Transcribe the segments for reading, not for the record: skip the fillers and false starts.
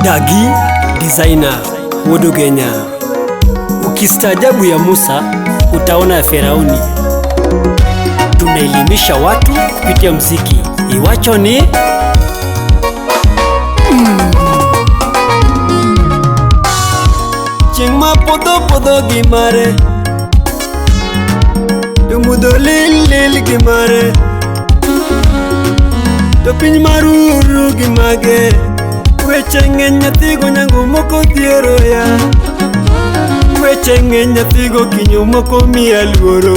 Dagi designer Wuod Ugenya. Ukistaajabu ya Musa utaona ya Firauni. Tunaelimisha watu kupitia mziki. Iwacho ni Chieng' ma podho podho gi mare, to mudho lil lil gi mare, to piny maruru gi mage. Weche ng'eny nyathigo nyango moko dhiero ya. Weche ng'eny nyathigo kinyo moko miya luoro.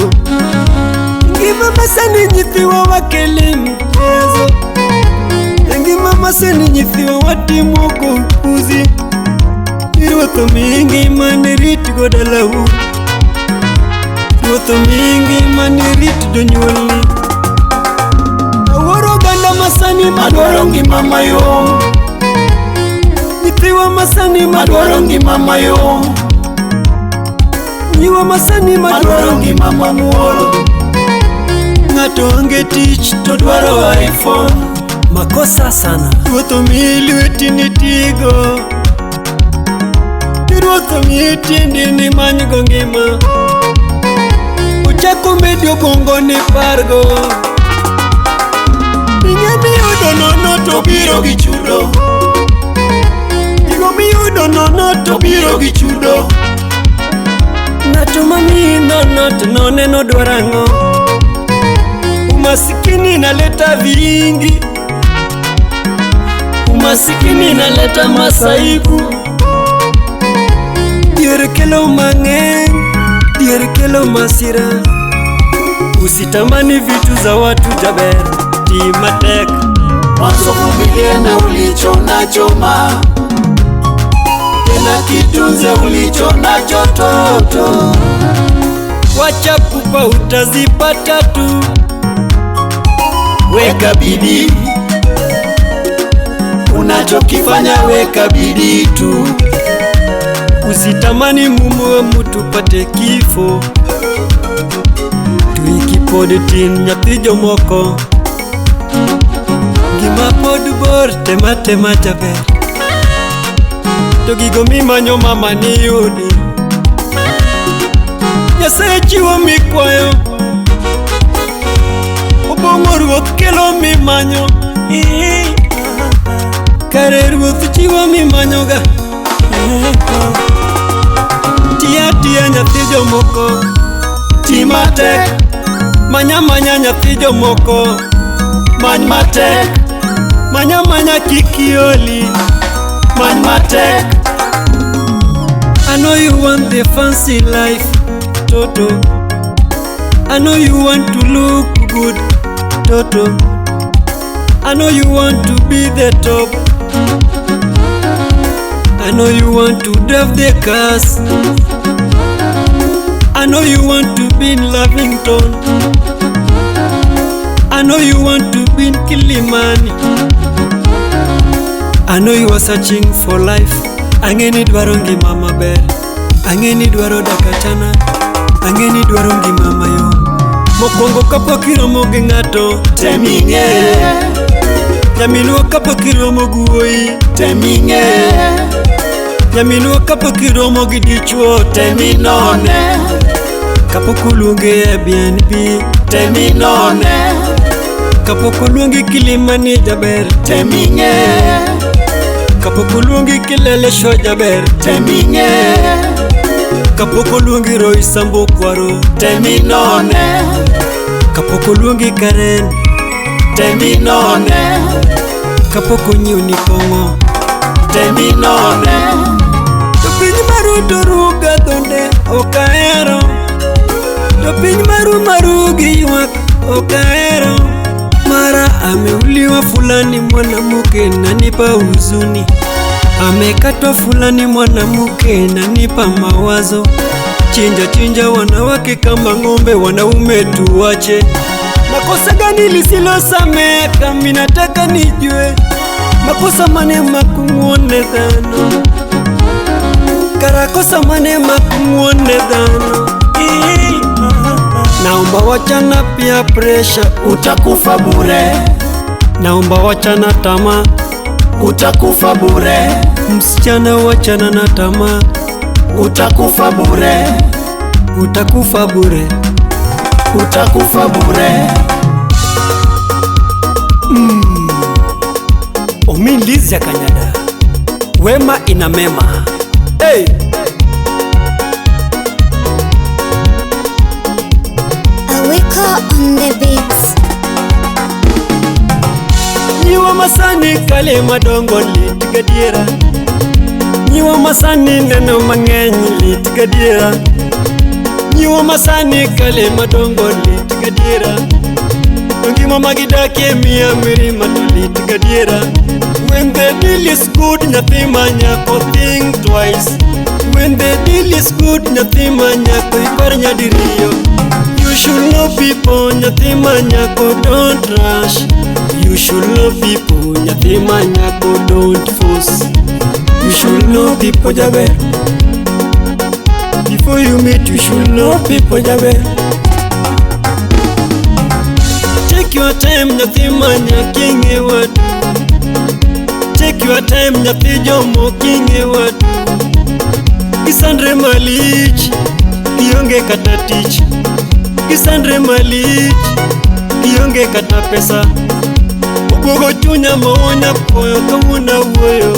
Ngima masani nyithiwa wakele mchezo. E ngima masani nyithiwa watimo go upuzi. Ruoth omiyi ngima ni ritgo dalau. Ruoth omiyi ngima ni rit jonyuolni. Awuoro oganda masani madwaro ngima mayom. Nyithiwa masani madwaro ngima mayom. Nyiwa masani madwaro ngima mamuol. Ng'ato onge tich to dwaro iPhone. Makosa sana. Ruoth omiyi lweti ni tigo. Ruoth omiyi tiendi ni manygo ngima. Ochako medi obwongo ni pargo. Ing'e miyudo nono to biro gi chudo. Gigo miyudo nono to biro gi chudo. Ng'ato mamiyi nono to noneno dwaro ang'o? Umasikini inaleta vingi. Umasikini inaleta masaibu. Dhier kelo mang'eny, dhier kelo masira. Usitamani vitu za watu jaber, ti matek. Mwanzo vumilie na ulicho nacho ma, tena kitunze ulicho nacho toto. Wacha pupa utazipata tu. Weka bidii unachokifanya, weka bidii tu. Usitamani mume wa mtu pate kifo. Tuiki pod tin nyathi jomoko. Gima pod bor tema tema jaber. To gigo mimanyo mama niyudi. Nyasaye chiwo mikwayo. Obong'o ruoth kelo mimanyo. Kare ruoth chiwo mimanyoga. Tiya tiya nyathi jomoko. Ti matek, Manya manya nyathi jomoko. Many matek, Manya manya kik ioli. Many matek. I know you want the fancy life, Toto. I know you want to look good, Toto. I know you want to be the top. I know you want to drive the cars. I know you want to be in Lavington. I know you want to be in Kilimani. I know you are searching for life. Ang'e ni dwaro ngima maber. Ang'e ni dwaro dak achana. Ang'e ni dwaro ngima mayom. Mokwongo kapok iromo gi ng'ato, Tem ing'e, nyaminwa kapok iromo gi wuoyi, tem ing'e, nyaminwa kapok iromo gi dichuo, tem inone, kapok oluongi e Airbnb, tem inone, kapok oluongi Kilimani jaber, tem ing'e, kapok oluongi Kileleshwa jaber, tem ing'e, kapok oluongi Roysambu Kwaro, tem inone, kapok oluongi Karen, tem inone, kapok onyiewni kong'o. Tem inone. To piny maru to ruga dhonde ok ahero. To piny maru maru gi ywak ok ahero. Mara ameuliwa fulani mwanamke nanipa huzuni. Amekatwa fulani mwanamke nanipa mawazo. Chinja chinja wanawake kama ng'ombe, wanaume tuwache. Makosa gani lisilosameka? Mimi nataka nijue. Makosa mane makung'uone dhano. Karakosa mane makung'uone dhano. Naomba wachana pia pressure, Utakufa bure, naomba wachana tamaa, Utakufa bure. Msichana wachana na tamaa. Utakufa bure. Utakufa bure. Utakufa bure. Omin Liz ya Kanyada. Wema ina mema. Hey! Awiko on the beats. Nyiwa masani kale madongo lit gadiera. Nyiwa masani neno mang'eny lit gadiera. Nyiwa masani kale madongo lit gadiera. To ngima magidakie miya mirima to lit gadiera. When the deal is good nyathi ma nyako think twice. When the deal is good nyathi ma nyako ipar nyadiriyo. You should know people nyathi ma nyako don't rush. You should know people nyathi ma nyako don't force. You should know people jaber. Before you meet you should know people jaber. Take your time nyathi ma nyako ing'e wadu. Take your time nyathi jomo king'e wadu. Gisandre malich gionge kata tich. Gisandre malich gionge kata pesa. Obwogo chunya maonya koyo kawuono awuoyo.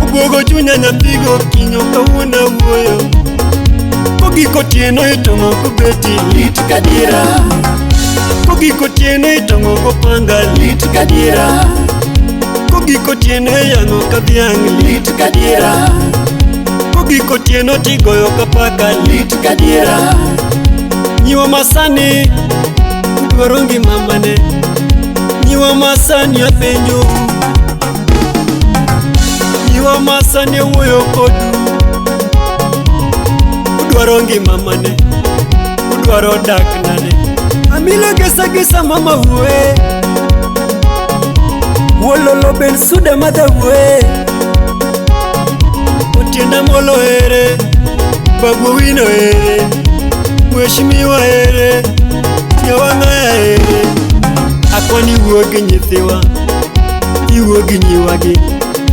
Obwogo chunya nyathigo kinyo kawuono awuoyo. Kogik otieno itong'o kobeti Lit gadiera. Kogik otieno itong'o gopanga Lit gadiera. Kogik otieno iyang'o ka dhiang' Lit gadiera. Kogik otieno tigoyo ka paka Lit gadiera. Nyiwa masani udwaro ngima mane. Nyiwa masani apenjou. Nyiwa masani awuoyo kodu. Udwaro ngima mane. Udwaro dak nade. Amilo gesa gesa mama wuoe. Wololo ben suda madha wuoe. Otienda molo ere. Babu Owino ere. Mheshimiwa ere. Nyawang'aya ere. Akwani wuo gi nyithiwa. Iwuo gi nyiwagi.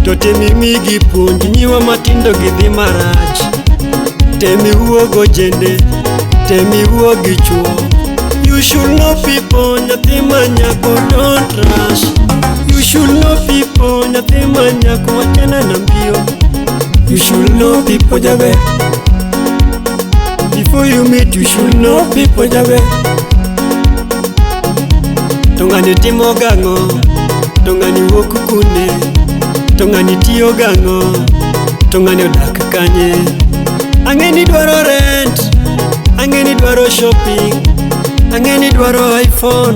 To temimigi puonj nyiwa matindo gidhi marach. Temi wuo gojende. Temi wuo gi chuo. You should know people nyathi ma nyako don't rush. You should know people nyathi ma nyako wachana na mbio. You should know people jaber. Before you meet you should know people jaber. To ng'ani timo gang'o? To ng'ani wuok kune? To ng'ani tiyo gang'o? To ng'ani odak kanye? Ang'e ni dwaro rent. Ang'e ni dwaro shopping. Ang'e ni dwaro iPhone.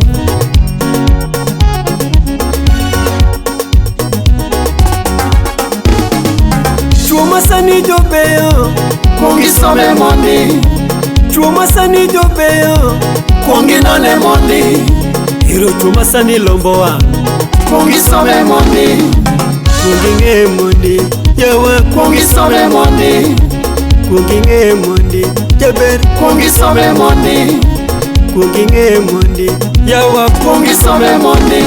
Chuo masani jobeyo. Kuong isome mondi. Chuo masani jobeyo. Kuong inone mondi. Ero chuo masani lombo wang'. Kuong isome mondi. Kuong ing'e mondi. Yawa Kuong isome mondi. Kuong ing'e mondi. Jaber Kuong isome mondi. Kuong ing'e mondi. Yawa Kuong isome mondi.